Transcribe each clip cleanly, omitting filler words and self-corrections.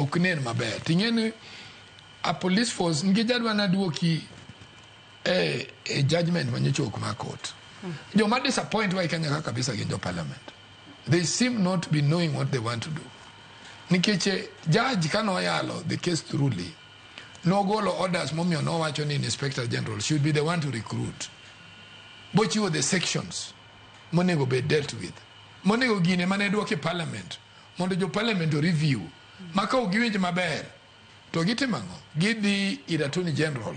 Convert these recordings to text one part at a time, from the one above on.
Ok nen maber. Ting'e ni a police force nikech adwa naduoki e judgment manyocha ok mar court. Joma disappoint wa e Kenya ka kabisa gin jo parliament. They seem not be knowing what they want to do. Nikech judge kanoyalo the case thoroughly, nogolo orders momiyo nowacho ni inspector general should be the one to recruit. Bochiwo the sections monego bed dealt with. Monego gine mane duok e parliament mondo jo parliament o review. Ma ka ok giwinj maber to gitimo ang'o? Gidhi ir attorney general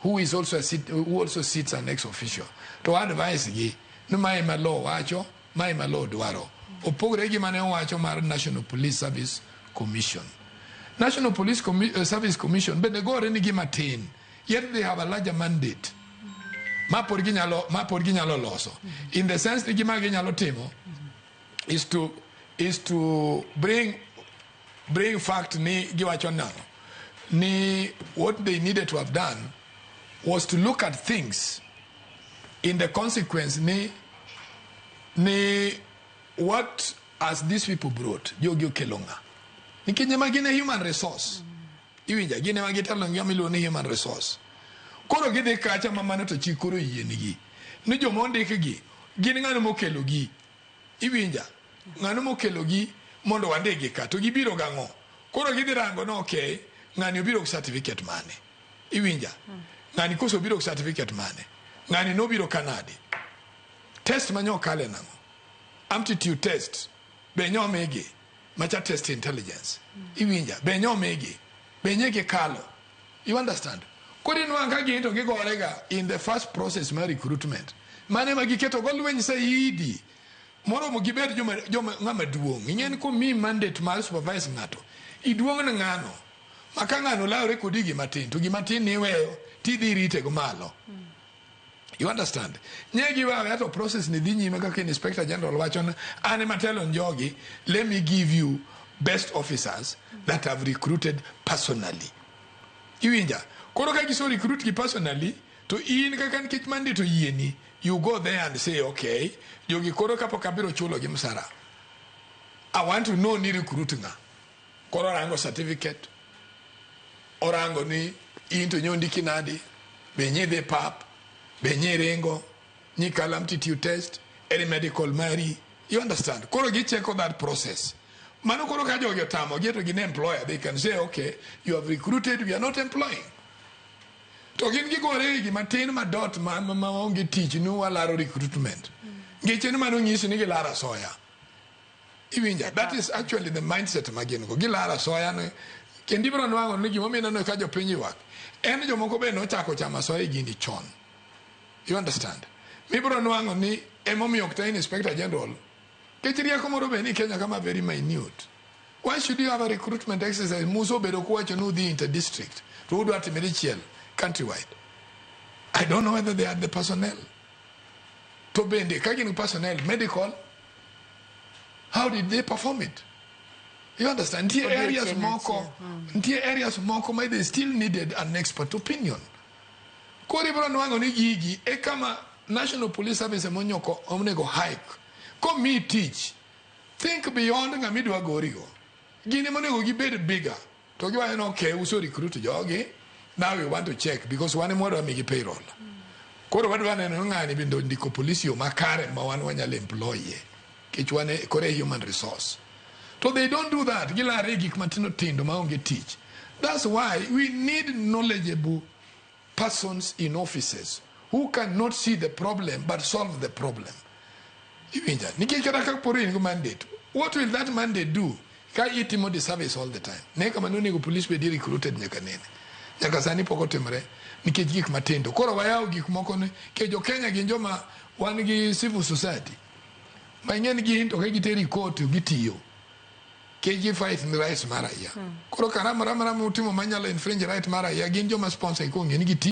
who is also a sit, who also sits an ex officio to advise gi ni mae ma law wacho, mae ma law dwaro. Opogore gi mane owacho mar National Police Service Commission. National Police Service Commission bende gore ni gima tin, yet they have a larger mandate ma pod ginyalo loso in the sense ni gima ginyalo timo is to bring fact ni giwacho nang'o ni what they needed to have done was to look at things in the consequence ni what has these people brought. Jogi okelo ng'a? Nikech ema gin e human resource. Iwinja? Gin ema gitelo gi gima iluongo ni human resource. Koro gidhi kacha ma mano to chik koro oyienigi ni joma ondikgi gin ng'ano mokelo gi. Iwinja? Ng'ano mokelo gi mondo wandikgi ka to gibiro gang'o? Koro gidhi rango ni okay, ng'ani obiro gi certificate mane? Iwinja? Ng'ani koso obiro gi certificate mane? Ng'ani nobiro kanade? Test ma nyokale nang'o? Aptitude test be nyomigi macha test intelligence. Iwinja? Be nyomigi? Be nye gikalo? You understand? Koro inwang' ka gin to gigore ga in the first process mar recruitment. Mane ma giketo go lweny saidi moromo gibed joma ng'ama duong'. Ing'e ni komiyi mandate mar supervise ng'ato, iduong' ne ng'ano. Ma ka ng'ano lawre kodi gima tin, to gima tin ni iweyo tidhi irite go malo. You understand? Nye giwe aweya to process ni dhi nyime kaka inspector general wacho ni an ema telo ne jogi, let me give you best officers that have recruited personally. Iwinja? Koro ka giso recruit gi personally, to in kaka nikech mandate oyieni, you go there and say, okay, jogi koro kapok abiro chulo gi msara, I want to know ni recruit ng'a. Koro orango certificate, orango ni in to nyondiki nadi, be nyidhi pap, be nyiringo, nyikalo aptitude test, eri medical mari. You understand? Koro gicheko that process. Mano koro ka jogi otamo gi to gin employer, they can say, okay, you have recruited, we are not employing. To gin gigore e gima tin ma dot ma onge tich ni walaro recruitment. Ngeche ni mano nyisi ni gilaro asoya. Iwinja? That is actually the mindset ma gin go. Gilaro asoya ni kendo ibiro nwang'o ni gimomiyo ineno ka jopiny ywak en jomoko be nochako chamo asoya e gini chon. You understand? Mibiro nwang'o ni emomiyo ok ta inspector general nikech rieko moro be ni Kenya kama very minute. Why should you have a recruitment exercise? Musa obedo kuwacho ni udhi inter district to udwa time dichiel countrywide. I don't know whether they had the personnel. To bende ka gin personnel medical, how did they perform it? You understand? Nitie areas Odiochieng' moko, achiel. nitie areas moko ma they still needed an expert opinion. Koro ibiro nwang'o ni gigi e kama National Police Service emonyoko onego hike. Komiyi tich, think beyond ng'ama idwa gorigo. Gin ema onego gibed bigger. To giwacho ni okay, use recruit jogi, now we want to check because wan ema wadwa migi payroll. Koro wadwa neno ni ng'ani bende ondiko police yo makare ma wan wanyalo employ ye. Nikech wan e koro e human resource. To they don't do that. Gilare e gik matindo tindo maonge tich. That's why we need knowledgeable persons in offices who cannot see the problem but solve the problem. Iwinja? Nikech kata ka poro in gi mandate, what will that mandate do ka itimo disservice all the time? Ne kama nonego police bedi recruited nyaka nene. Nyaka sani pok otimore nikech gik matindo. Koro wayawo gik moko ni nikech jo Kenya gin joma wan gi civil society. Ma ing'e ni gin to ka giteri court to gitiyo. Nikech gi fight ni rights mar raia. Koro kara moro amora mutimo manyalo infringe right mar raia gin joma sponsor kong'e ni gitiyo.